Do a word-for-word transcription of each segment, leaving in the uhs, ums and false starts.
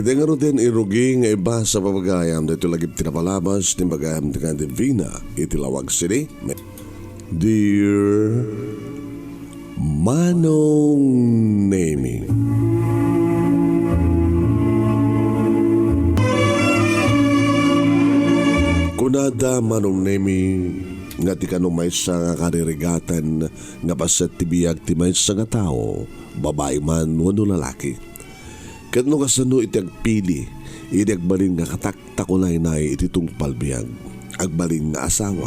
Iti ngaruden, irugi nga ibasa pay gayam daytoy lagip ti napalabas ti bagayam ti Divina iti lawag sidi. Dear Manong Nemi. Kunada, Manong Nemi, nga ti kano maysa nga karirigatan nga paset ti biag ti maysa nga tao, babai man wenno lalaki. Ket no kasano iti agpili, idi agbalin nga kataktakunaynay iti tungpal biag, agbalin nga asawa.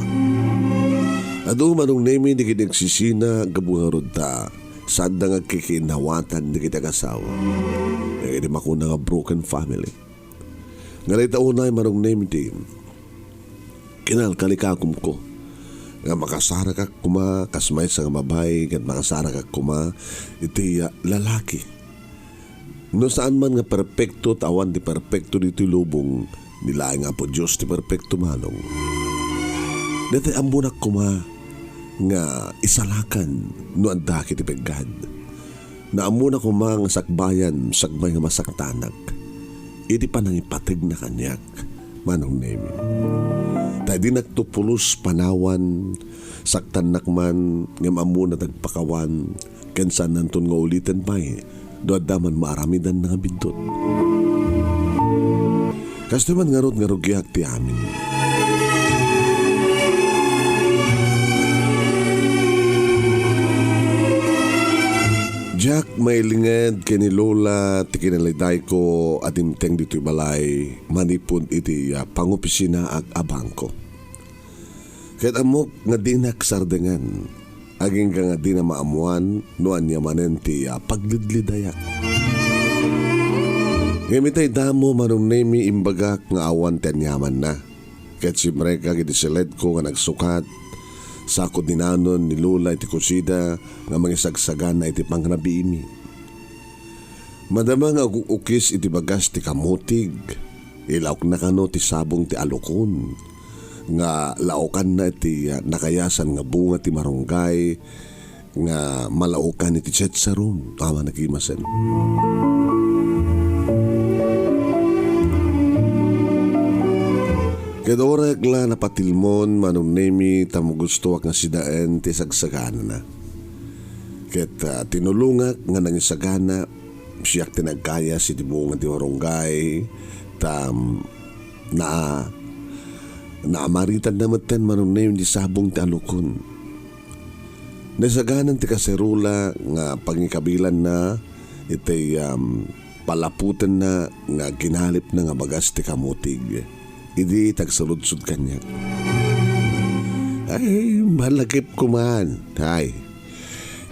Adu, Manong Nemi, dagiti agsisina gapu ngarud ta saanda nga agkikinnawatan dagiti agasawa. Dagiti makuna nga broken family. Nga dayta unay, Manong Nemi, ti kinalkalikakumko nga makasarakak koma kas maysa nga babai ket makasarakak koma iti, ah, lalaki. No saan man nga perpekto, ta awan ti perpekto ditoy lubong, ni laeng Apo Dios ti perpekto, Manong. Daytoy ammonak koma nga isalakan no adda ket ti peggad. Naammonak koma nga sakbayan, sakbay nga masaktanak iti panangipategna kaniak, Manong Nemi. Ta dinakto pulos panawan, saktannak man ngem ammona ti agpakawan, ken saannanton nga uliten pay no adda man maaramidanna nga biddut. Kastoy man ngarud nga rugiak ti amin. Diak mailinged ken ni Lola ti kinalidayko a dimteng ditoy balay manipud iti, ah, pangopisinaak a bangko. Ket ammok nga dinak sardengan, agingga nga dina maammoan no ania manen ti, ah, paglidlidayak. Ngem itay damo, Manong Nemi, imbagak nga awan ti aniamanna. Ket simrekak iti siledko nga nagsukat, sako dinanon ni Lola iti kusina nga mangisagsagana iti pangrabiimi. Madama nga ug-ukis iti bagas ti kamutig, ilaokna kano ti sabong ti alukon nga laokanna iti nakayasan nga bunga ti marunggay nga malaokan iti chetcharon a managimasen. Ket uray la napatilmon, Manong Nemi, ta magustoak nga sidaen ti sagsaganana. Ket, ah, tinulongak nga nangisagana, siak ti nagkayas iti bunga ti marunggay, ta, mm, na-, naamaritanna metten, Manong Nemi, ti sabong ti alukon. Naisaganan ti kaserola nga pangikabilanna iti, um, palaputenna nga ginalipna nga bagas ti kamutig. Idi tagsaludsod kaniak. Ay, malagipko man. Hay.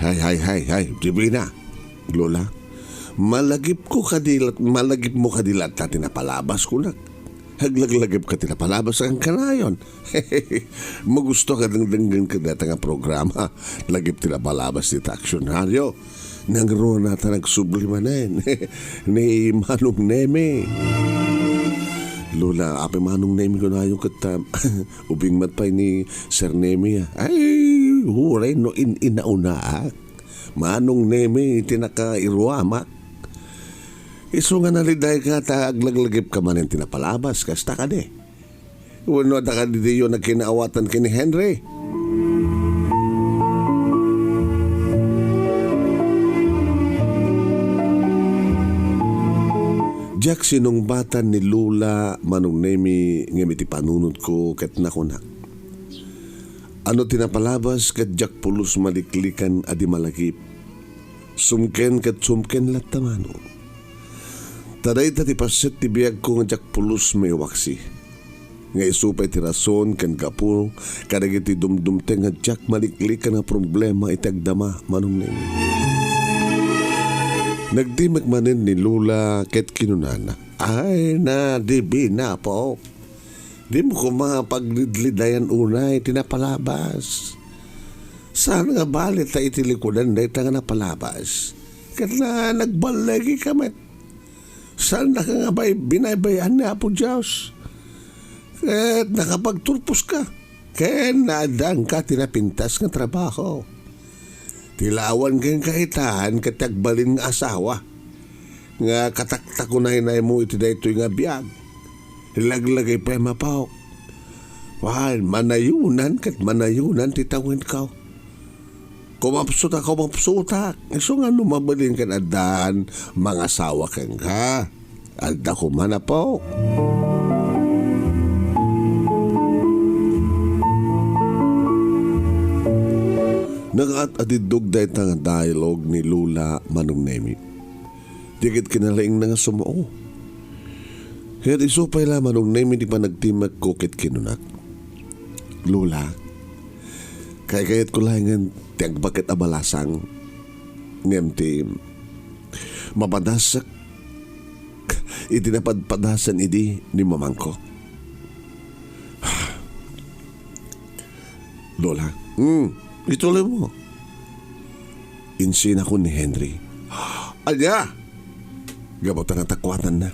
Hay, hay, hay, hay. Divina. Lola. Malagipko kadi lat-, malagipmo kadi latta ti napalabas, kunak. Aglaglagipka ti napalabas, ang kanayon. Magusto ka dengdenggen ka data nga programa. Lagip ti napalabas ti aksyonaryo. Nangruna ta nagsubli manen ni Manong Nemi. Lola, apay Manong Nemi kunayo ket, ah, ubing met pay ni Sir Nemi, ah. Ay, uray no in-inaunaak. Manong Nemi ti nakairuamak. Isu nga nalidayka ta aglaglagipka manen ti napalabas, kasta kadi? Wenno adda kadi diyo nagkinaawatan ken ni Henry? Diak sinungbatan ni Lola, Manong Nemi, ngem iti panunotko ket nakunak, ano ti napalabas ket diak pulos maliklikan a di malagip. Sumken ket sumken latta, Manong. Ta dayta ti paset ti biagko nga diak pulos maiwaksi. Nga isu pay ti rason ken gapu kadagiti dumdumteng nga diak maliklikan nga problema iti agdama, Manong Nemi. Nagdimmek manen ni Lola ket kinunana, "Ay, na, Divina, apo. Dimo koma paglidlidayan unay ti napalabas. Saan nga bali ta iti likudan dayta nga napalabas? Ket na, nagballigi ka met. Saannaka nga bay-, binaybay-an ni Apo Dios. Ket nakapagturposka. Ken naaddaanka ti napintas nga trabaho. Ti laawan kenka itan ket ti agbalin nga asawa. nga kataktakunaynaymo iti daytoy nga biag. Laglagipem, Apok. Wen, manayonan ket manayonan ti tawenko. Kumapsut a kumapsutak. Isu nga no mabalin ken addan mangasawa kenka. Adda koma, Apok. Nakaat-adiddog dayta nga dialogue ni Lola, Manong Nemi. Di ket kinalaingna nga sumao. Ket isu pay la, Manong Nemi, ti panagtimmekko ket kinunak, "Lola, kaykayatko laengen ti agbaket a balasang, ngem ti mapadasek iti napadpadasan idi ni mamangko." "Lola." "Hmm, ituloy mo." "Insinakon ni Henry." "Ania?" "Gapu ta natakuatanna."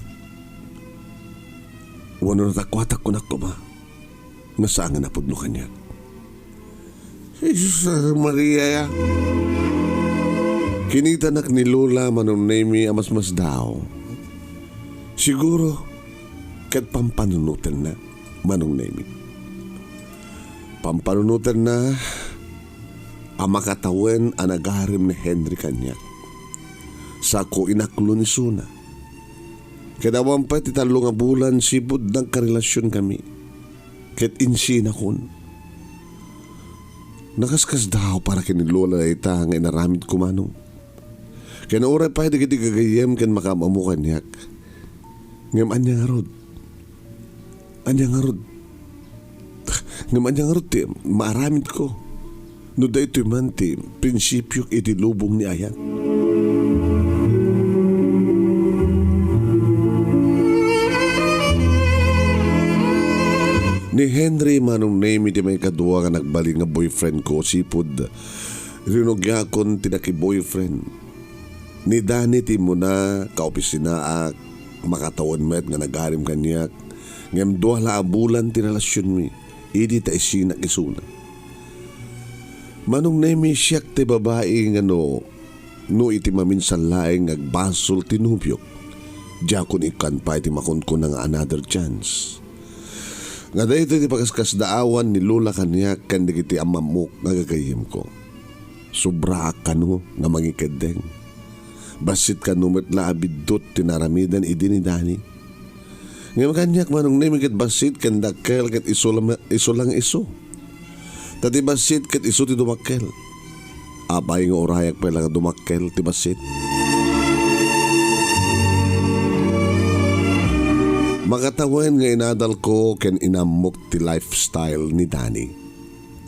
"Wenno natakuatak, kunak koma, nga saan nga napudno kaniak." "Jesus Maria, ya." Kinitanak ni Lola, Manong Nemi, a masmasdaaw. Siguro, ket pampanunotenna, Manong Nemi. Pampanunotenna a makatawen a nagarem ni Henry kaniak. Sako inaklon isuna. Ket awan pay ti tallo nga bulan sipud nagkarelasionkami. Ket insinakon. Nakaskasdaaw para ken ni Lola dayta nga inaramidko, Manong. Ken uray pay dagiti gagayyem ken makaam-ammo kaniak. Ngem ania ngarud? Ania ngarud? Ngem ania ngarud ti maaramidko no daytoy man ti prinsipiok iti lubong ni ayat? Ni Henry, Manong Nemi, ti maikadua nga nagbalin nga boyfriend ko sipud rinugiakon ti naki-boyfriend. Ni Danny ti immuna, kaopisinaak, makatawen met nga nagarem kaniak, ngem dua la a bulan ti relasionmi idi ta isinak isuna. Manong Nemi, siak ti babai nga no, no iti maminsan laeng nga agbasol ti nobiok, diakon ikkan pay ti makunkuna nga another chance. Nga daytoy ti pakaskasdaawan ni Lola kaniak ken dagiti ammammok nga gagayyemko. Sobraak kano nga mangikeddeng. Bassit kano met la a biddut ti naaramidan idi ni Danny. Ngem kaniak, Manong Nemi, ket bassit ken dakkel ket isu la, isu la nga isu. Ta ti bassit ket isu ti dumakkel. Apay nga urayak pay la nga dumakkel ti bassit? Makatawen nga inadalko ken inammok ti lifestyle ni Danny.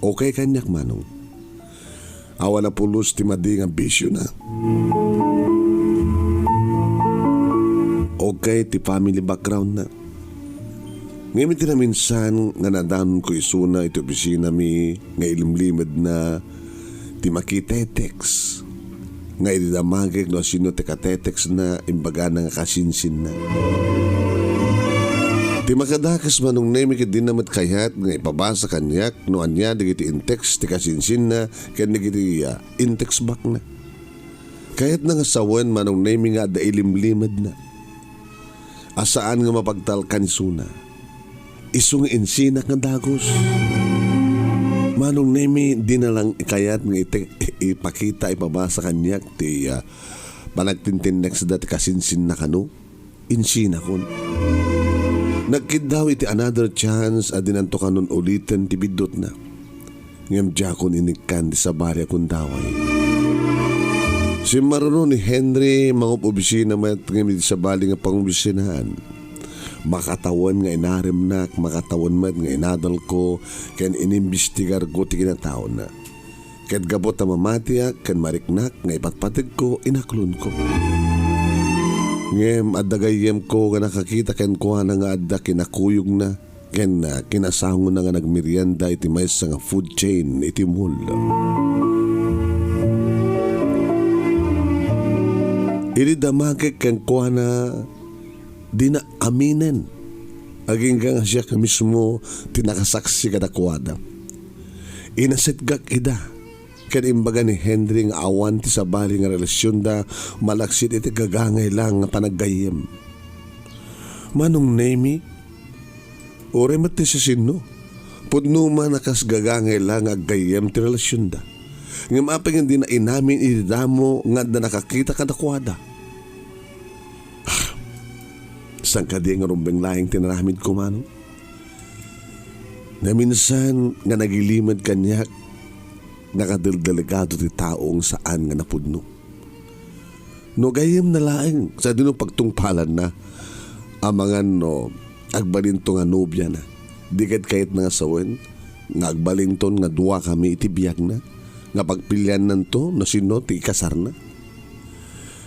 Okay kaniak, Manong. Awan a pulos ti madi nga bisiona. Okay ti family backgroundna. Ngem iti naminsan nga nadanonko isuna iti opisinami nga ilimlimedna ti makitetext. Nga idi damagek no asino ti katextna, imbagana nga kasinsinna. Ti makadakes, Manong Nemi, ket dina met kayat nga ipabasa kaniak no ania dagiti in-text ti kasinsinna ken dagiti, ah, in-text backna. Kayatna nga sawen, Manong Nemi, nga adda ilimlimedna a saan nga mapagtalkan isuna. Isu nga insinak nga dagus. Manong Nemi, dina lang kayat nga iti-, ipakita, ipabasa kaniak ti, ah, panagtintinneksda ti kasinsinna kano? Insinakon. Nagkiddaw iti another chance a dinanto kanon uliten ti biddutna. Ngem diakon inikkan ti sabali a gundaway. Simmaruno ni Henry, mangob-obisina met ngem iti sabali nga pangobisinaan. Makatawen nga inaremnak, makatawen met nga inadalko ken inimbestigarko ti kinataona. Ket gapu ta mamatiak ken mariknak nga ipatpategko, inaklonko. Ngem adda gayyemko nga nakakita kenkuana nga adda kinakuyogna ken, ah, kinasangona nga nagmerienda iti maysa nga food chain iti mall. Idi damagek kenkuana, dina aminen. Agingga nga siak mismo ti nakasaksi kadakuada. Inasetgak ida. ken imbaga ni Henry nga awan ti sabali nga relasionda malaksid iti gagangay la nga panaggayyem. Manong Nemi, uray met ti siasino, pudno man a kas gagangay la nga aggayyem ti relasionda. Ngem apay nga dina inamin iti damo nga adda nakakita kadakuada? Ah, saan kadi nga rumbeng laeng ti inaramidko, manong? Naminsan nga nagilimed kaniak, nakadeldelegado ti taong saan nga napudno. No gayyemna laeng, sadino pagtungpalanna? Amangan no agbalinto nga nobiana, di ket kayatna nga sawen nga agbalinton nga duakami iti biagna, nga pagpiliannanto no sino ti ikasarna.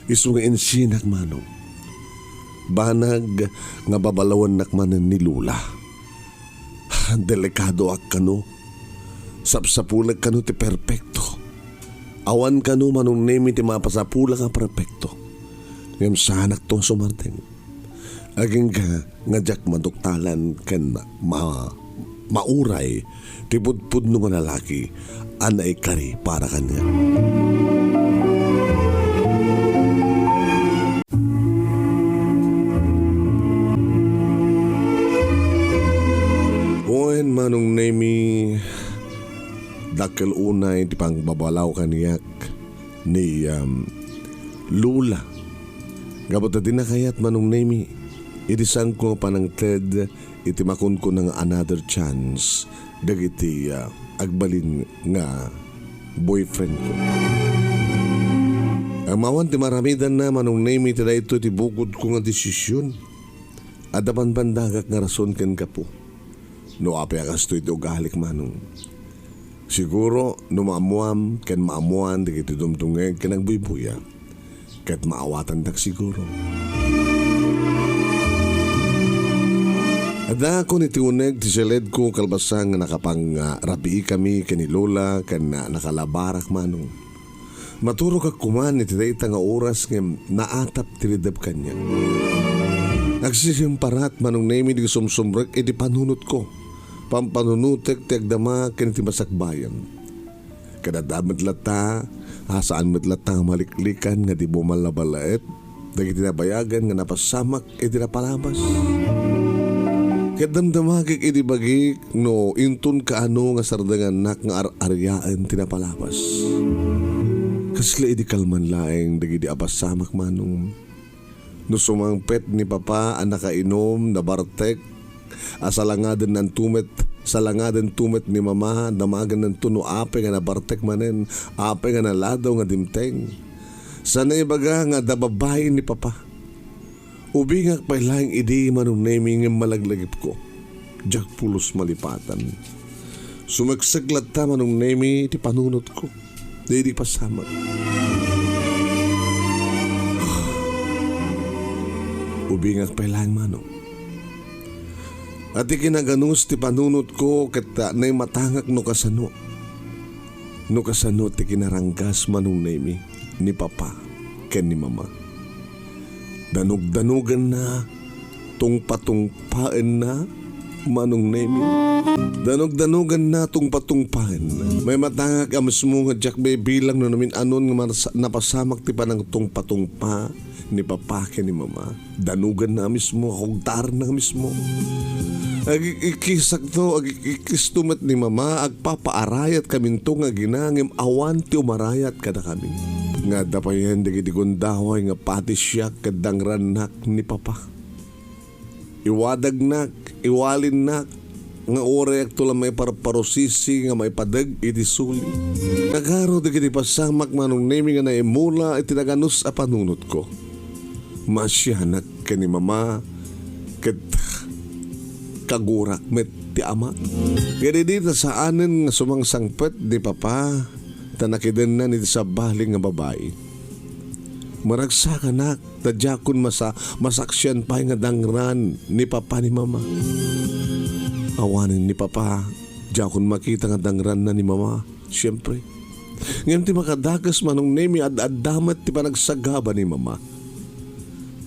Isu nga insinak, manong. Banag nga babalawennak manen ni Lola. Delikadoak kano. Sapsapulek kano ti perpekto. Awan kano, Manong Nemi, ti mapasapulak a perpekto. Ngem saanakto a sumardeng. Agingga nga diak maduktalan ken ma-, mauray ti pudpudno nga lalaki a naikari para kaniak. Wen, Manong Nemi, dakkel unay ti pangbabalaw kaniak ni, um, Lola. Gapu ta dina kayat, Manong Nemi, iti saanko nga panangted iti makunkuna nga another chance dagiti, ah, agbalin nga boyfriendko. Ngem awan ti maaramidanna, Manong Nemi, iti daytoy ti bukodko nga desisyon. Adda banbandagak nga rason ken gapu. No apay a kastoy ti ugalik, Manong. Siguro, no maammoam ken maammoan dagiti dumdungngeg ken agbuybuya, ket maawatandak siguro. Addaakon iti uneg ti siledko kalpasan nga nakapangrabiikami ken ni Lola ken na-, nakalabarak, Manong. Maturogak koman iti dayta nga oras ngem naatap ti ridep kaniak. Agsisimparat, Manong Nemi, dagiti sumsumrek iti panunotko. Pampanunotek ti agdama ken iti masakbayan. Ket adda met latta, a saan met latta nga maliklikan nga di bumalaballaet dagiti nabayagen nga napasamak iti napalabas. Ket damdamagek iti bagik no inton kaano nga sardengannak nga ar-ariaen ti napalabas. Kasla idi kalman laeng dagidi a pasamak, Manong. No sumangpet ni Papa a nakainom, nabartek, a salangadennanto met, salangadento met ni Mama, damagennanto no apay nga nabartek manen, apay nga naladaw nga dimteng. Saan a ibaga nga adda babai ni Papa. Ubingak pay laeng idi, Manong Nemi, ngem malaglagipko. Diak pulos malipatan. Sumeksek latta, Manong Nemi, ti panunotko. Daydi pasamak. Ubingak pay laeng, Manong. A ti kinaganus ti panunotko ket, ah, naimatangak no kasano. No kasano ti kinaranggas, Manong Nemi, ni Papa ken ni Mama. Danugdanogenna, tungpatungpaenna, Manong Nemi. Danugdanogenna, tungpatungpaenna. Maimatangak a mismo nga diak maibilang no namin-anon nga marsa-, napasamak ti panangtungpatungpa ni Papa ken ni Mama. Danogenna a mismo, kugtarenna a mismo. Agik-ikkisakto, agik-ikkisto met ni Mama, agpapaarayatkaminto nga agina, ngem awan ti umarayat kadakami. Nga adda payen dagiti gundaway nga pati siak ket dangrannak ni Papa. Iwadagnak, iwalinnak, nga urayakto la maiparparusisi nga maipadeg iti suli. Nagaro dagiti pasamak, Manong Nemi, nga naimula iti naganus a panunotko. Maasianak ken ni Mama, ket kagurak met ti ama. Ket idi ta saanen nga sumangsangpet ni Papa, ta nakidenna iti sabali nga babai. Maragsakanak, ta diakon masa-, masaksian pay nga dangran ni Papa ni Mama. Awanen ni Papa, diakon makita nga dangranna ni Mama, siempre. Ngem ti makadakes, Manong Nemi, ad-adda met ti panagsagaba ni Mama.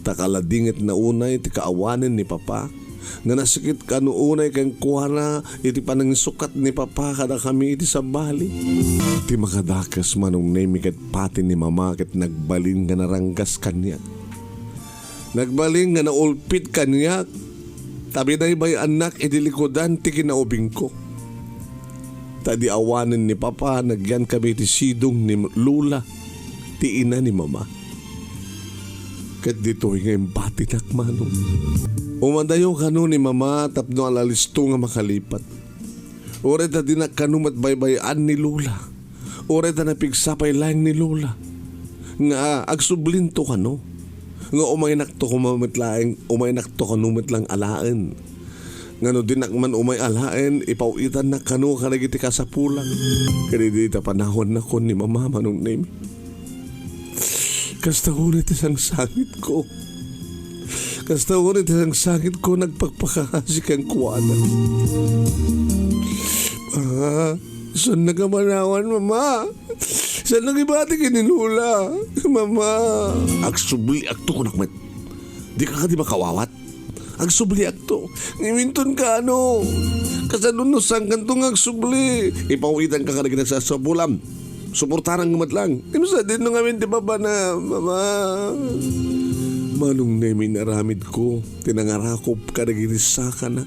Ta kaladingetna unay ti kaawanen ni Papa, nga nasikit kano unay kenkuana iti panangisukat ni Papa kadakami iti sabali. Ti makadakes, Manong Nemi, ket pati ni Mama ket nagbalin nga naranggas kaniak. Nagbalin nga naulpit kaniak, ta binaybay-annak iti likudan ti kinaubingko. Ta idi awanen ni Papa, nagyan kami iti sidong ni Lola, ti ina ni Mama. Ket ditoy nga imbatinak, Manong. Umadayo kano ni Mama tapno alalisto nga makalipat. Uray ta dinak kano met baybay-an ni Lola. Uray ta napigsa pay laeng ni Lola nga agsublinto kano. Nga umaynakto koma met laeng, umaynakto kano met lang alaen. Nga no dinak man umay alaen, ipaw-itannak kano kadagiti kasapulan. Ket idi ta panawannakon ni Mama, Manong Nemi. Kasta unay ti sangsangitko. Kasta unay ti sangsangitko, nagpakpakaasi kenkuana. Ah, saan na ka manawan, Mama? Saan na kibati ken ni Lola? Mama. Agsubliakto kunak met. Di ka kadi makawawat? Agsubliakto. Ngem inton kano. Kasano no saankanto nga agsubli? Ipaw-itanka kadagiti nagsasapulam. Suportaran nga met lang. Ngem sadino ngamin ti Papa na, Mama? Manong Nemi, inaramidko ti nangarakop kadagiti sakana.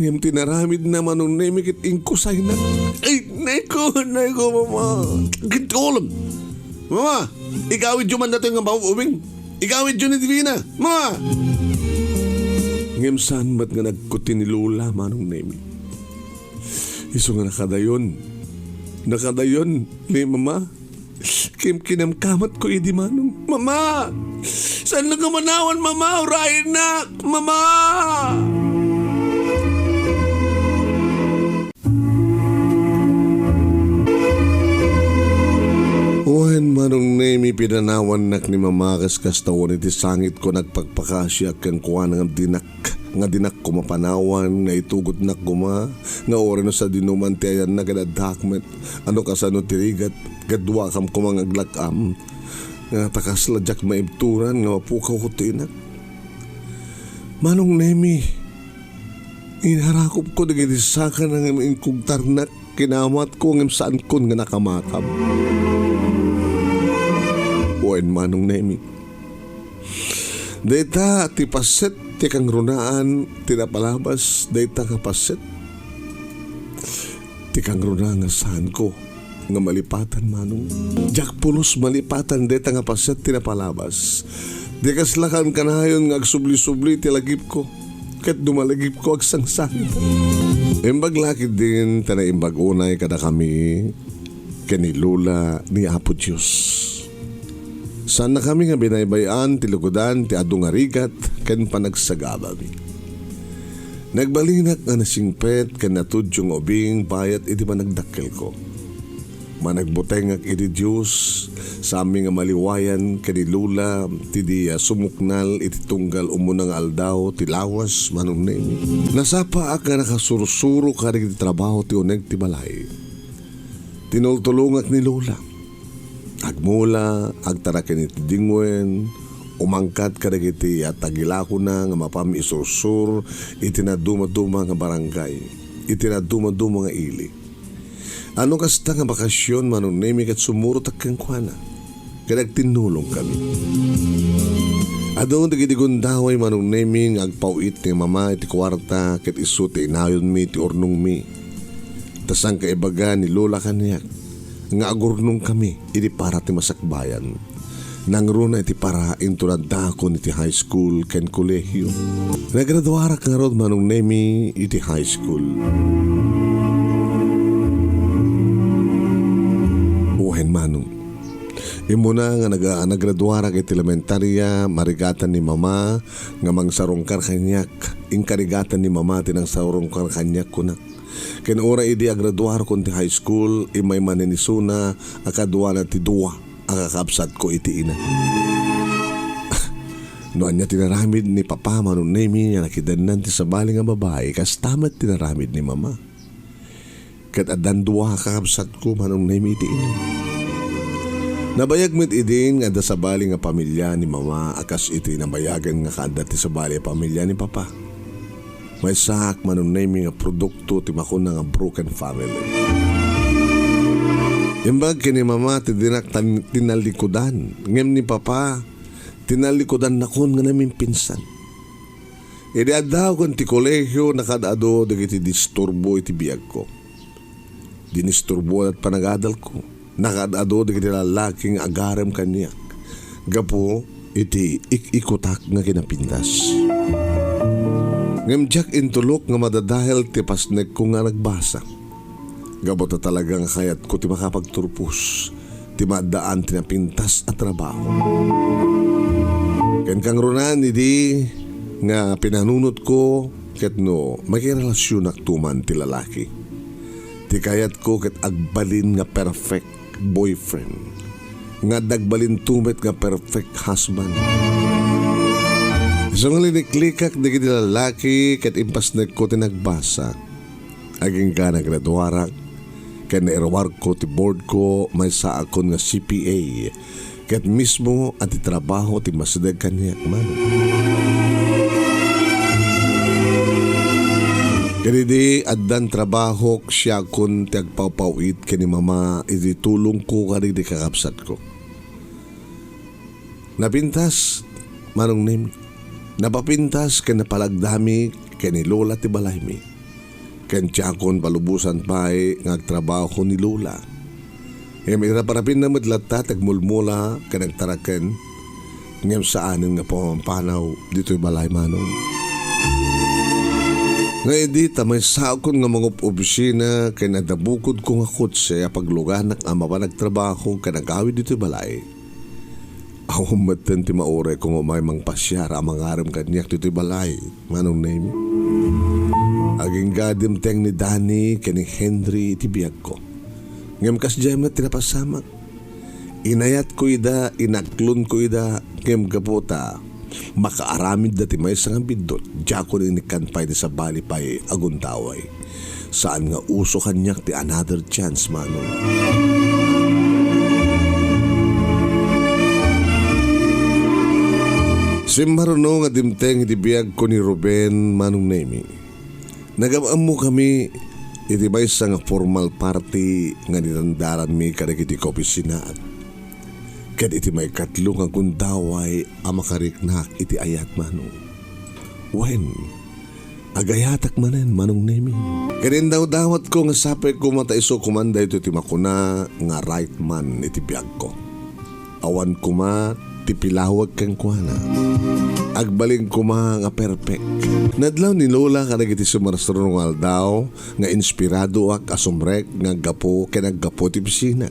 Ngem ti naramidna, Manong Nemi, ket inkusayna. Ay, naiko, naiko, Mama. Ket ulam. Mama, igawidyo man datoy nga maubing. Igawidyo ni Divina. Mama! Ngem saan met nga nagkuti ni Lola, Manong Nemi. Isu nga nakadayon. Nakadayon ni Mama. Kimkinamkamatko idi, Manong. Mama! Saan na ka manawan, Mama? Urayennak! Mama! Wen, Manong Nemi, pinanawannak ni Mama kas kasta wen iti sangitko, nagpakpakasiak kenkuana nga dinak, nga dinak koma panawan, nga itugotnak koma, nga uray no sadino man ti ayanna ket addaak met, ano kasano ti rigat, ket duakam koma nga aglak-am, nga ta kasla diak maibturan nga mapukaw ti inak. Manong Nemi, inarakopko dagiti sakana ngem inkugtarnak, kinawatko ngem saankon nga nakamakam. Wen, Manong Nemi. Dayta ti paset ti kangrunaan ti napalabas, dayta nga paset ti kangruna nga saanko nga malipatan, Manong. Diak pulos malipatan dayta nga paset ti napalabas. Di kasla kankanayon nga agsubli-subli ti lagipko, ket no malagipko, agsangsangit. Imbag la ketdin ta naimbag unay kadakami ken ni Lola ni Apo Dios. Saannakami nga binaybay-an ti lugodan ti adu nga rigat ken panagsagabami. Nagbalinak nga nasingpet ken natudyo nga ubing bayat iti panagdakkelko. Managbutengak iti Dios, saanmi nga maliwayan ken ni Lola ti di, ah, sumuknal iti tunggal umuna nga aldaw ti lawas, Manong Nemi. Nasapaak nga nakasursuro kadagiti trabaho ti uneg ti balay. Tinultulongak ni Lola. Agmula, agtaraken iti dingwen, umangkat kadagiti atagilakona nga mapam isursur iti nadumaduma nga barangay, iti nadumaduma nga ili. Ano kasta nga bakasyon, Manong Nemi, ket sumurotak kenkuana, ket agtinnulongkami. Adu dagiti gundaway, Manong Nemi, nga agpaw-it ni Mama iti kuarta, ket isu ti inayonmi ti urnongmi. Ta saan kaibaga ni Lola kaniak nga agurnongkami idi para ti masakbayan. Nangruna iti para inton addaakon iti high school ken kolehio. Nagraduarak ngarud, Manong Nemi, iti high school. Wen, Manong. Immuna nga naga-, nagraduarak iti elementaria, marigatan ni Mama nga mangsarungkar kaniak. Inkarigatan ni Mama ti nangsarungkar kaniak, kunak. Ken uray idi agraduarkon ti high school, immay manen isuna a kaduana ti dua a kakabsatko iti ina. No ania ti naramid ni Papa, Manong Nemi, nga nakidannan ti sabali nga babai, kasta met ti naramid ni Mama. Ket addan dua a kakabsatko, Manong Nemi, iti ina. Nabayag met idi nga adda sabali nga pamilia ni Mama a kas iti nabayagen nga kaadda ti sabali a pamilia ni Papa. Maysaak, Manong Nemy, nga produkto ti makuna nga broken family. Imbag ken ni Mama ti dinak tan-, tinalikudan, ngem ni Papa, tinalikudannakon nga namimpinsan. Idi addawken ti kolehio, nakaad-ado dagiti disturbo iti biagko. Dinisturboan ti panagadalko. Nakaad-ado dagiti lallaki nga agarem kaniak gapu iti ik-ikutak nga kinapintas. Ngem diak intulok nga madadael ti pasnekko nga nagbasa. Gapu ta talaga nga kayatko ti makapagturpos ti maaddaan ti napintas a trabaho. Ken kangrunaan idi nga pinanunotko ket no makirelasionakto man ti lalaki. Ti kayatko ket agbalin nga perfect boyfriend nga adda agbalinto met nga perfect husband. Isu nga liniklikak dagiti lalaki ket impasnekko ti nagbasa. Agingga nagraduarak ken nairuarko ti boardko, maysaakon nga C P A, ket mismo a ti trabaho ti masideg kaniak, Manong. Ket idi addan trabahok, siakon ti agpawpaw-it ken ni Mama iti tulongko kadagiti kakabsatko. Napintas, Manong Nemy. Napapintas ken napalagdami ken ni Lola ti balaymi. Ken diakon palubosan pay nga agtrabaho ni Lola. Ngem irap-rapinna met latta ti agmulmula ken agtaraken, ngem saanen nga pammanpanaw ditoy balay, Manong. Nga idi ta maysaakon nga mangob-obisina ken adda bukodko nga kotse a pagluganak a mapan agtrabaho ken agawid ditoy balay. Awan metten ti maurayko nga umay mangpasiar a mangarem kaniak ditoy balay, Manong Nemy. Agingga dimteng ni Danny ken ni Henry iti biagko. Ngem kasdiay met ti napasamak. Inayatko ida, inaklonko ida, ngem gapu ta makaaramidda ti maysa nga biddut, diakon inikkan pay ti sabali pay a gundaway. Saan nga uso kaniak ti another chance, Manong. Simmaruno nga dimteng iti biagko ni Ruben, Manong Nemy. Nagam-ammokami iti maysa nga formal party nga nidandaranmi kadagiti kaopisinaak. Ket iti maikatlo nga gundaway a makariknak iti ayat, Manong. Wen, agayatak manen, Manong Nemy. Ket indawdawatko nga sapay koma ta isu koma daytoy ti makuna nga right man iti biagko. Awan koma ti pilawag kenkuana. Agbalin koma nga perfect. Nadlaw ni Lola kadagiti sumarsuruno nga aldaw nga inspiradoak a sumrek nga aggapu ken aggapu ti opisina.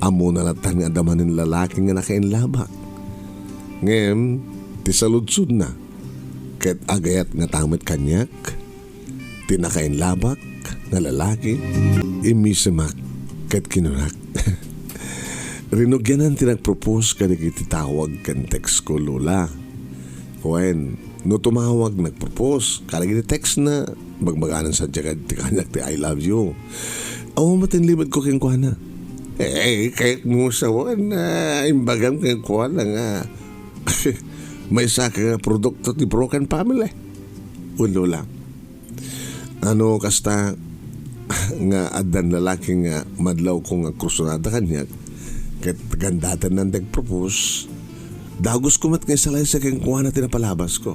Ammona latta nga adda manen lalaki nga nakainlabak. Ngem, ti saludsodna, ket agayat ngata met kaniak ti nakainlabak nga lalaki, immisemak ket kinunak, "Rinugianan ti nagpropose kadagiti tawag ken text ko, Lola." Wen, no tumawag, nagpropose kadagiti text na, bagbaganan sa ti kaniak ti "I love you." Awan met ti inlimed ko kenkuana. Eh, kayat mo sa wen, ah, imbagam kenkuana nga maysa ka nga produkto ti broken family. Wen, Lola. Ano, kasta nga addan lalaki nga madlawko nga agkursunada kaniak, ket gandatennan ti agpropose, dagusko met nga isalaysay kenkuana ti napalabasko.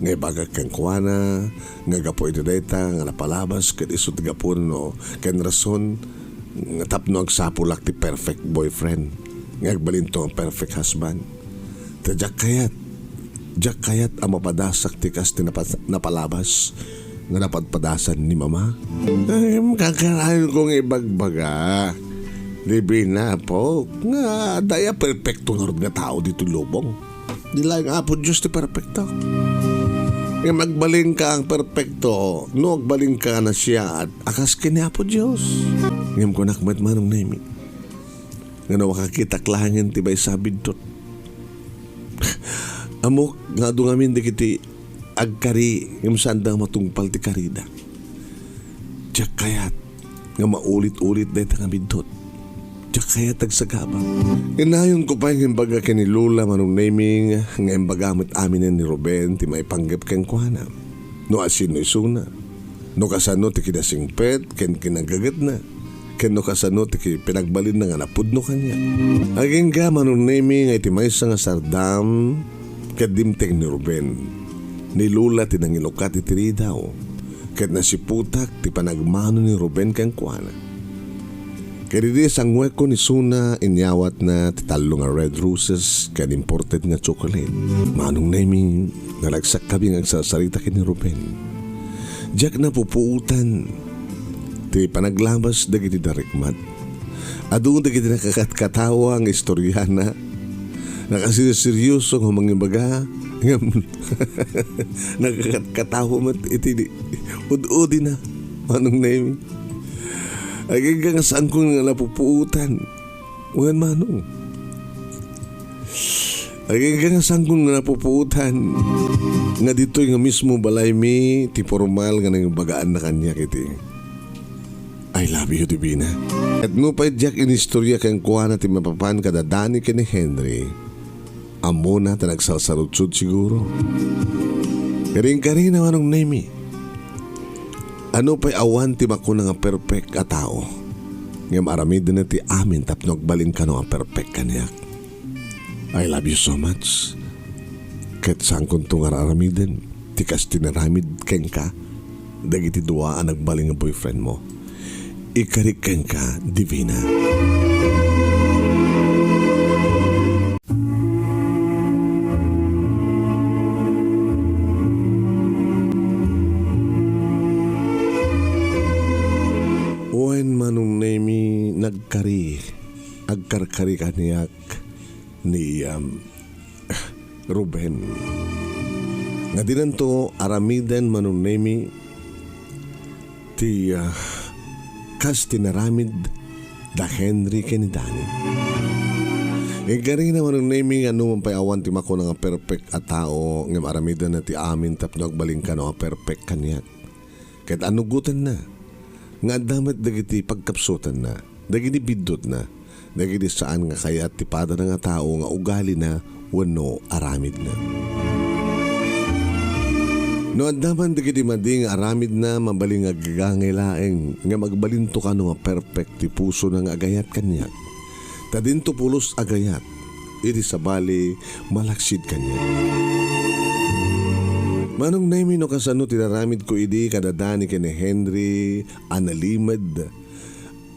Nga ibagak kenkuana nga gapu iti dayta nga napalabas ket isu ti gapuno ken rason nga tapno agsapulak ti perfect boyfriend nga agbalinto nga perfect husband. Ta diak kayat, diak kayat a mapadasak ti kas ti napas-, napalabas nga napadpadasan ni Mama. Ay, makakarayon ko nga ibagbaga. Libina, apo, nga daya perpekto ngarud nga tao ditoy lubong. Di laeng Apo Dios ti perpekto. Nga agbalinka a perpekto, no agbalinka na siya a kas ken ni Apo Dios. Ngem kunak met, Manong Nemy, nga no makakitak laengen ti maysa a biddut. Ammok nga adu ngamin dagiti agkari ngem saanda matungpal ti karida. Diak kayat nga maulit-ulit dayta nga biddut. Diak kayat agsagaba. Inayonko pay nga imbaga ken ni Lola, Manong Nemy, nga imbaga met aminen ni Ruben ti maipanggep kenkuana. No asino isuna, no kasano ti kinasingpet ken kinagagetna, ken no kasano ti ki-, pinagbalinna nga napudno kaniak. Agingga, Manong Nemy, nga iti maysa nga sardam ket dimteng ni Ruben, ni Lola ti nangilukat iti ridaw, ket nasiputak ti panagmano ni Ruben kenkuana. Ket idi sanguekko ni Suna, inyawatna ti tallo nga red roses ken imported nga chocolate. Manong Nemy, naragsakami nga agsarsarita ken ni Ruben. Diak napupuotan ti panaglabas dagiti darikmat. Adu dagiti nakakatkatawa nga istoriana. Nakasiseryoso nga mangibaga, ngem nakakatkatawa met iti di-, ud-udina, Manong Nemy. Agingga nga saanko nga napupuotan. Wen, Manong. Agingga nga saanko nga napupuotan nga ditoy nga mismo balaymi ti pormal nga nangibagaanna kaniak iti "I love you, Divina." Ket nupay diak inistorya kenkuana ti mapapan kada Danny ken ni Henry, ammona ta nagsalsaludsod siguro. Karinkarina, Manong Nemy. Ano pay awan ti makuna nga perfect a tao, ngem aramidenna ti amin tapno agbalin kano a perfect kaniak. "I love you so much." Ket saankonto nga aramiden ti kas ti naramid kenka dagiti dua a nagbalin nga boyfriend mo. Ikarik kenka, Divina. Wen, Manong Nemy, nagkari, agkarkari kaniak ni, um, Ruben. Nga dinanto aramiden, Manong Nemy, ti, ah, kas ti naramid da Henry ken ni Danny. Inkarina, Manong Nemy, nga numan pay awan ti makuna nga perfect a tao, ngem aramidenna ti amin tapno agbalin kano a perfect kaniak. Ket anugotenna nga adda met dagiti pagkapsutanna, dagiti biddutna, dagiti saan nga kayat ti padana nga tao nga ugalina wenno aramidna. No adda man dagiti madi nga aramidna, mabalin nga agagangay laeng, ngem agbalinto kano nga perfect ti pusona nga agayat kaniak. Ta dinto pulos agayat, iti sabali, malaksid kaniak. Manong Nemy, no kasano ti naramidko idi kada Danny ken ni Henry a nalimed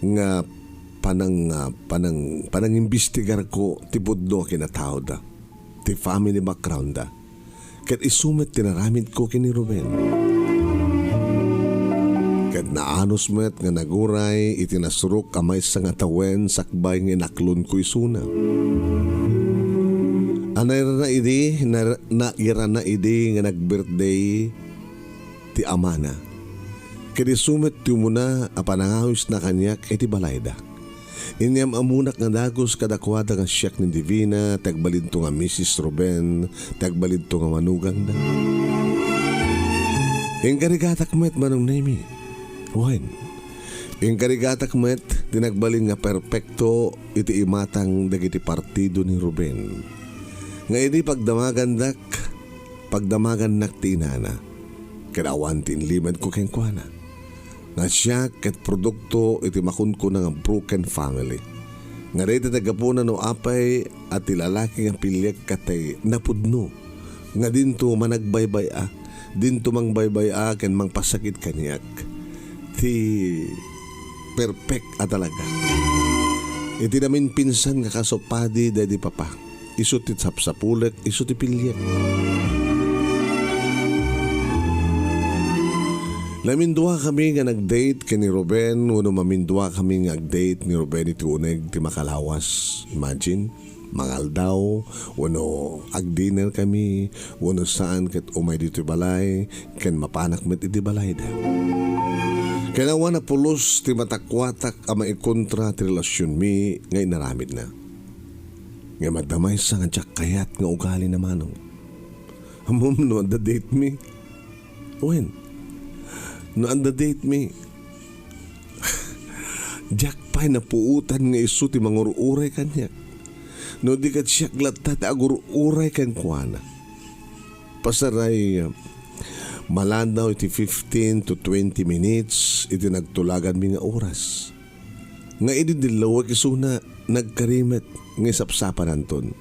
nga panang-, ah, panang-, panangimbestigarko ti pudno a kinataoda, ti family backgroundda. Ket isu met ti naramidko ken ni Ruben. Ket naanus met nga naguray iti nasurok a maysa nga tawen sakbay nga inaklonko isuna. A nairana idi, na-, nairana idi nga nag-birthday ti amana. Ket isu met ti umuna a panangawisna kaniak iti balayda. Inyam-ammonak nga dagus kadakuada nga siak ni Divina, ti agbalinto nga Misis Ruben, ti agbalinto nga manugangda. Inkarigatak met, Manong Nemy. Wen, inkarigatak met ti nagbalin nga perpekto iti imatang dagiti partido ni Ruben. Nga idi pagdamagandak, pagdamagannak ti inana, ket awan ti inlimedko kenkuana. Nga siak ket produkto iti makunkuna nga broken family. Nga dayta ti gapuna no apay a ti lalaki nga piliek ket ti napudno nga dinto managbaybay-a, dinto mangbaybay-a ken mangpasakit kaniak ti perpek a talaga. Iti naminpinsan nga kaso padi daydi papa. Isu ti sapsapulek, isu ti piliek. Naminduakami nga nag-date ken ni Ruben, wenno maminduakami nga ag-date ni Ruben iti uneg ti makalawas. Imagine, mangaldaw, wenno ag-dinner kami, wenno saan ket umay ditoy balay, ken mapanak met iti balayda. Ken awan a pulos ti matakuatak a maikontra ti relasionmi nga inaramidna. Ngem adda maysa nga diak kayat nga ugalina, Manong. Ammom no adda date mi? Wen, no adda date mi, diak pay napuotan nga isu ti mangur-uray kaniak. No di ket siak latta ti agur-uray kenkuana. Pasaray, maladaw iti fifteen to twenty minutes iti nagtulaganmi nga oras. Nga idi dillawek isuna, nagkari met nga isapsapananton.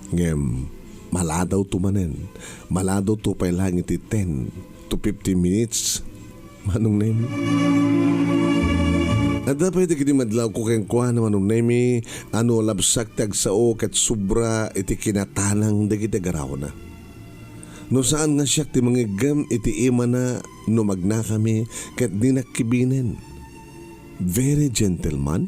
Ngem, maladawto manen, maladawto pay laeng iti ten to fifteen minutes, Manong Nemi. Adda pay dagiti madlawko kenkuana, Manong Nemi, a no labsak ti agsao ket sobra iti kinatanang dagiti agarawna. No saan nga siak ti mangiggem iti imana no magnakami ket dinak kibinen. Very gentleman?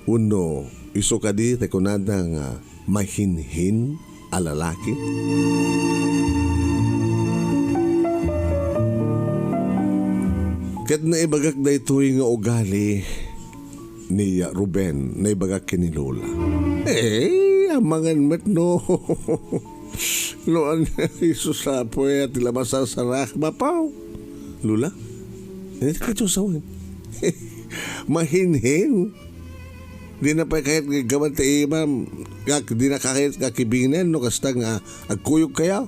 Wenno isu kadi ti kunada nga mahinhin a lalaki? Ket naibagak daytoy nga ugali ni Ruben, naibagak ken ni Lola. Eh, amangan met no. No, ania, isu sa apo aya ti lamasarsarak, mapaw. Lola? Ania ti kastoy sawen? Mahinhin. Dina pay kayat nga iggaman ti imam. Ngak, dina kayat nga kibinen no kasta nga agkuyogkayo.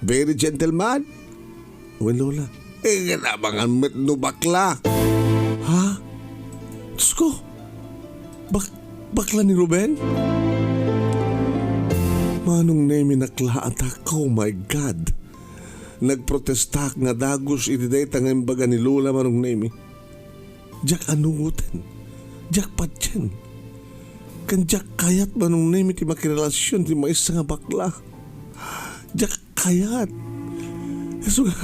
Very gentleman. Wen, Lola. Eh, kinabangan met no bakla. Ha? Diyos ko. Bak-, bakla ni Ruben? Manong Nemi, naklaatak. Oh my God. Nagprotestak nga dagus iti dayta nga imbaga ni Lola, Manong Nemi. Diak anugoten. Diak patien. Ken diak kayat, Manong Nemi, ti makirelasion ti maysa nga bakla. Diak kayat. Isu nga,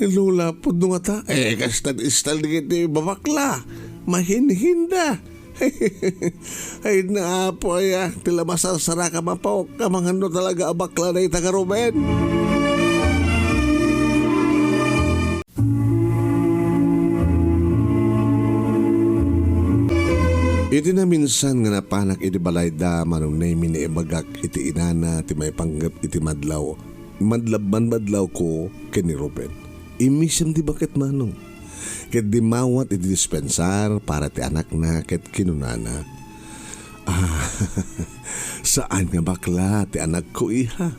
ni Lola, pudno ngata. Eh, kasta ti style dagiti babakla. Mahinhinda. Ay, na, apo aya, ti lamasarsarak, mapaw, amangan no talaga a bakla dayta nga Ruben. Iti naminsan nga napanak iti balayda, Manong Nemi, naibagak iti inana ti maipanggep iti madlaw, madlab-, manmadlawko ken ni Ruben. Immisem ti baket, Manong. Ket dimmawat iti dispensar para ti anakna ket kinunana, "Ah, saan nga bakla ti anakko, iha."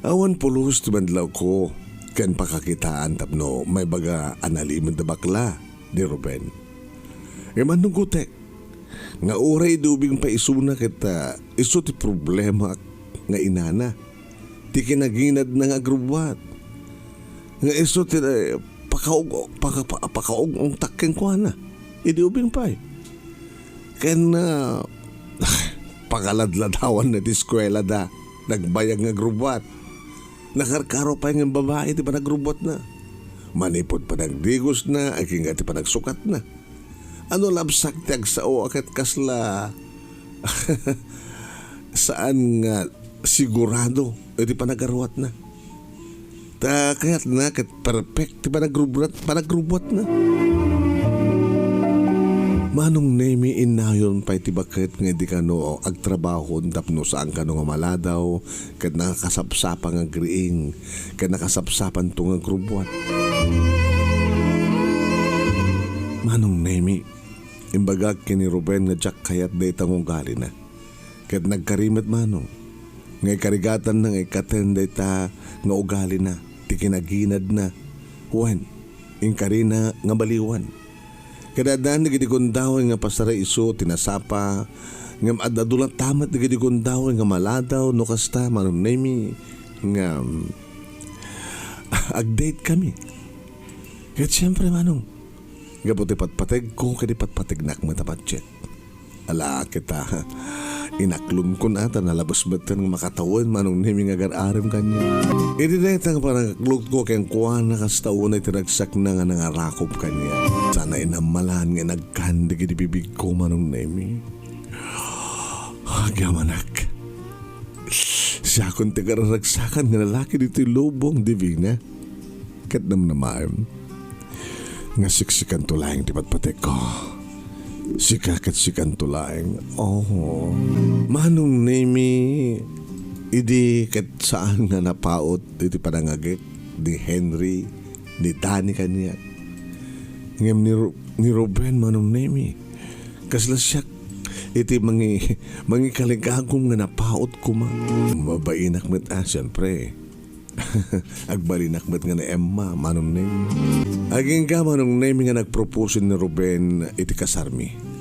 Awan pulos ti madlawko ken pakakitaan tapno maibaga a nalimed a bakla ni Ruben. Ngem annugotek nga uray idi ubing pay isuna ket, ah, isu ti problema nga inana, ti kinaginadna nga agrubbuat. Nga isu ti, eh, pakaug-, paka-, pa-, pakaug-ungtak kenkuana. Idi ubing pay. Ken, ah, pakaladladawanna ti eskuelada. Nagbayag nga agrubbuat. Nakarkaro pay nga babai ti panagrubbuatna. Manipud panagdigosna, agingga ti panagsukatna. Ano labsak ti agsao a ket kasla saan nga sigurado iti panagaruatna. Ta kayatna ket perfect ti panagrubrat-, panagrubbuatna. Manong Nemi, innayon pay ti baket nga idi kano agtrabahon tapno saan kano nga maladaw ket nakakasapsapa nga agriing, ket nakasapsapanto nga agrubbuat. Manong Nemi, imbagak ken ni Ruben nga diak kayat dayta nga ugalina. Ket nagkari met, Manong, nga ikarigatanna nga ikkaten dayta nga ugalina, ti kinaginadna, wen, inkarina nga baliwan. Ket addan dagiti gundaway nga pasaray isu ti nasapa, ngem ad-adu latta met dagiti gundaway nga maladaw no kasta, Manong Nemi, nga, mm, ag-date kami. Ket siempre, Manong, gapu ti patpategko ket ipatpategnak met a patien. Ala, ket, inaklonko na ta nalabes metten nga makatawen, Manong Nemi, nga agar-arem kaniak. Iti dayta nga panangaklotko kenkuana, kasta unay ti ragsakna nga nangarakop kaniak. Sana inammalan nga inagkan dagiti bibigko, Manong Nemi. Agyamanak. Siakon ti kararagsakan nga lalaki ditoy lubong, Divina. Ket namnamaem nga siksikanto laeng ti patpategko. Sika ket sikanto laeng. Oh. Manong Nemi, idi ket saan nga napaut iti panangagek ni Henry, ni Danny kaniak. Ngem ni Ru-, ni Ruben, Manong Nemi, kasla siak iti mangi-, mangikaligagum nga napaut koma. Mabainak met a, siempre. Agbalinak met nga ni Emma, Manong Nemi. Agingga, Manong Nemi, nga nagproposen ni Ruben iti kasarmi.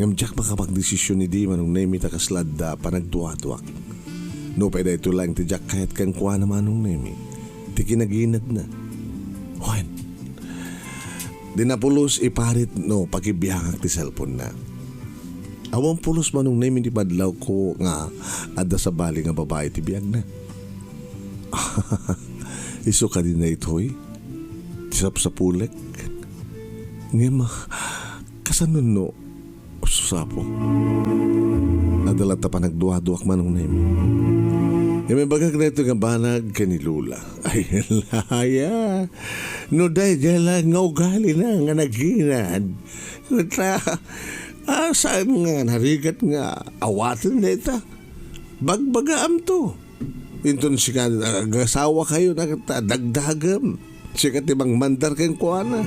Ngem diak makapagdesisyon idi, Manong Nemi, ta kasla adda panagduaduak. Nupay daytoy laeng ti diak kayat kenkuana, Manong Nemi, ti kinaginadna. Wen, di napulos iparit no pakibiangak ti cellphone-na. Awan pulos, Manong Nemi, ti madlawko nga adda sabali nga babai ti biagna. Isu kadi daytoy ti sapsapulek? Ngem, ah, kasano no Sus, Apo. Adda latta panagduaduak, Manong Nemi. Ngem ibagak daytoy nga banag ken ni Lola. Ay, laya. No daydiay laeng nga ugalina nga naginad, ta, ah, saan nga narigat nga awaten dayta? Bagbagaamto. Inton sika, agasawakayo, ta dagdagem. Sika ti mangmandar kenkuana.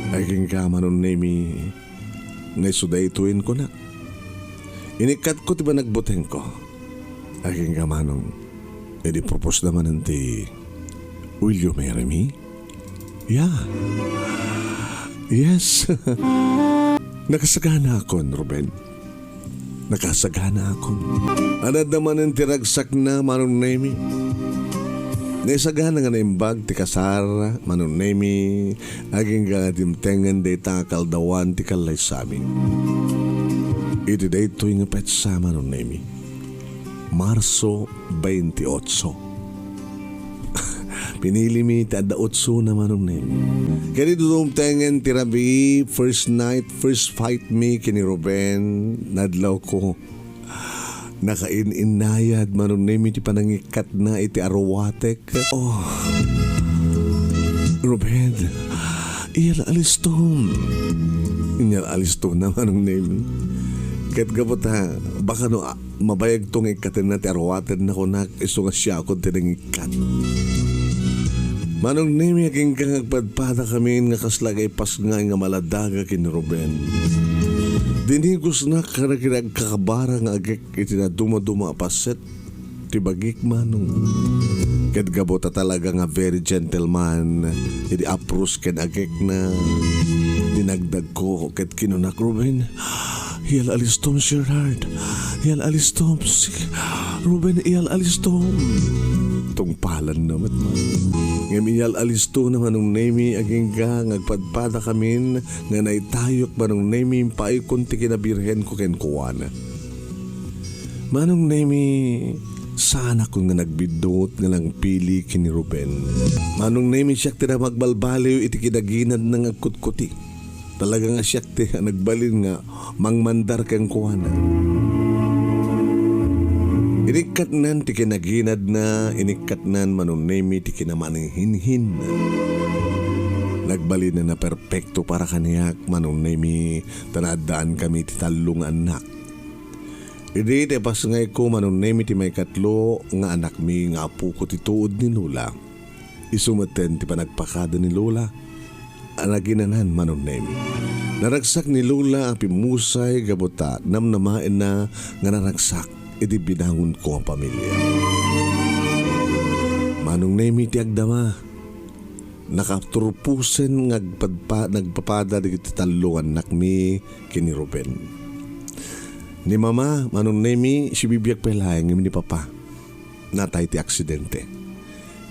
Agingga, Manong Nemi, nga isu daytoy inkunak. Inikkatko ti panagbutengko. Agingga, Manong, idi propose na manen ti, "Will you marry me?" Yeah. Yes. Nakasaganaakon, Ruben. Nakasaganaakon. Adda manen ti ragsakna, Manong Nemi. Naisagana nga naimbag ti kasar, Manong Nemi, agingga dimtengen dayta a kaaldawan ti kallaysami. Iti daytoy nga petsa, Manong Nemi, Marso veintiocho. Pinilimi ti adda otsona, Manong Nemi. Ket idi dumtengen ti rabii, first night, first fight mi ken ni Ruben, nadlawko. Nakain-innayad, Manong Nemi, ti panangikkatna iti aruwatek. Oh. Ruben, iyal alistom. Inyal alistona, Manong Nemi. Ket gapu ta, baka no, ah, mabayagto nga ikkatenna ti aruwatenna, kunak, isu nga siakon ti nangikkat. Manong Nemi, agingga nga agpadpadakamin nga kasla gaipasngay nga maladaga ken ni Ruben. Dinigosnak kadagiti agkakabara nga agek iti nadumaduma a paset ti bagik, Manong. Ket gapu ta talaga nga very gentleman, idi apros ken agekna, dinagdagko ket kinunak, Ruben, iyal alistom, Gerard. Iyal alistom, si Ruben, iyal alistom. Tungpalanna met, Manong. Ngem iyal alistona, Manong Nemi, agingga nga agpadpadakamin nga naitayok, Manong Nemi, impaykon ti kinabirhenko kenkuana. Manong Nemi, saanakon nga nagbiddut nga nangpili ken ni Ruben. Manong Nemi, siak ti nagbalbaliw iti kinaginadna nga agkutkuti. Talaga nga siak ti nagbalin nga mangmandar kenkuana. Inikkatnan ti kinaginadna, inikkatnan, Manong Nemi, ti kinamanghinhinna. Nagbalinna a perpekto para kaniak, Manong Nemi, ta naaddankami ti tallo nga annak. Idi ti ipasngayko, Manong Nemi, ti maikatlo nga anakmi nga apoko ti tuod ni Lola. Isu metten ti panagpakada ni Lola a naginanan, Manong Nemi. Naragsak ni Lola a pimmusay gapu ta namnamaenna nga naragsak iti binangonko a pamilya. Manong Nemi ti agdama, nakaturposen nga agpadpa-, nagpapada dagiti tallo nga annakmi ken ni Ruben. Ni Mama, Manong Nemi, sibibiag pay laeng ngem ni Papa, natay ti aksidente.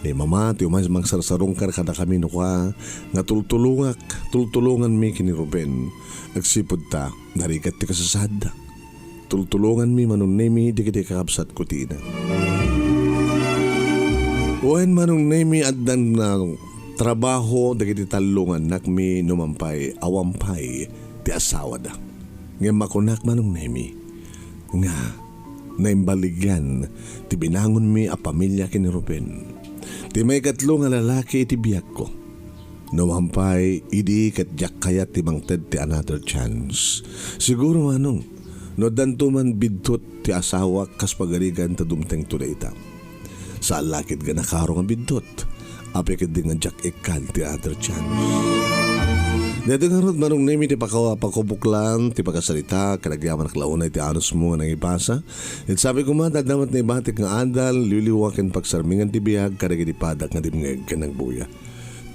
Ni Mama ti umay mangsarsarungkar kadakami no kua nga tultulongak, tultulonganmi ken ni Ruben. Agsipud ta, narigat ti kasasaadda. Tultulonganmi, Manong Nemi, dagiti kakabsatko ti ina. Wen, Manong Nemi, addan na trabaho dagiti tallo nga annakmi no mampay awan pay ti asawada. Ngem makunak, Manong Nemi, nga naimbaligyan ti binangonmi a pamilya ken ni Ruben, ti maikatlo nga lalaki iti biagko. No mampay idi ket diak kayat ti mangted ti another chance. Siguro, Manong, no addanto man biddut ti asawak kas pagarigan ta dumtengto dayta. Saan la ket nga nakaro nga biddut. Apay ketdi nga diak ikkan ti other chance. Daytoy ngarud, Manong Nemi, ti paka-, pakabuklan ti pakasarita, kadagyaman a kalaunay ti anusmo nga nangibasa. Ket sabi koma, adda met naibatik nga adal, liwliwa ken pagsarmingan ti biag kadagiti padak nga dimngeg ken nagbuya.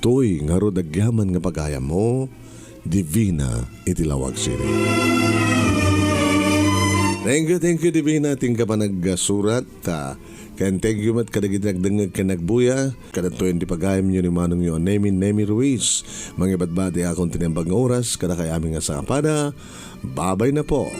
Toy ngarud agyaman nga pagayammo, Divina iti Laoag City. Thank you, thank you, Divina, ti inka panagsurat, ah, ken thank you met kadagiti nagdengngeg ken nagbuya. Kadagitoyen ti pagayamyo ni manongyo a Nemi, Nemi Ruiz. Mangibatbati akon ti naimbag nga oras kadakayo amin nga sangapada. Babay na po.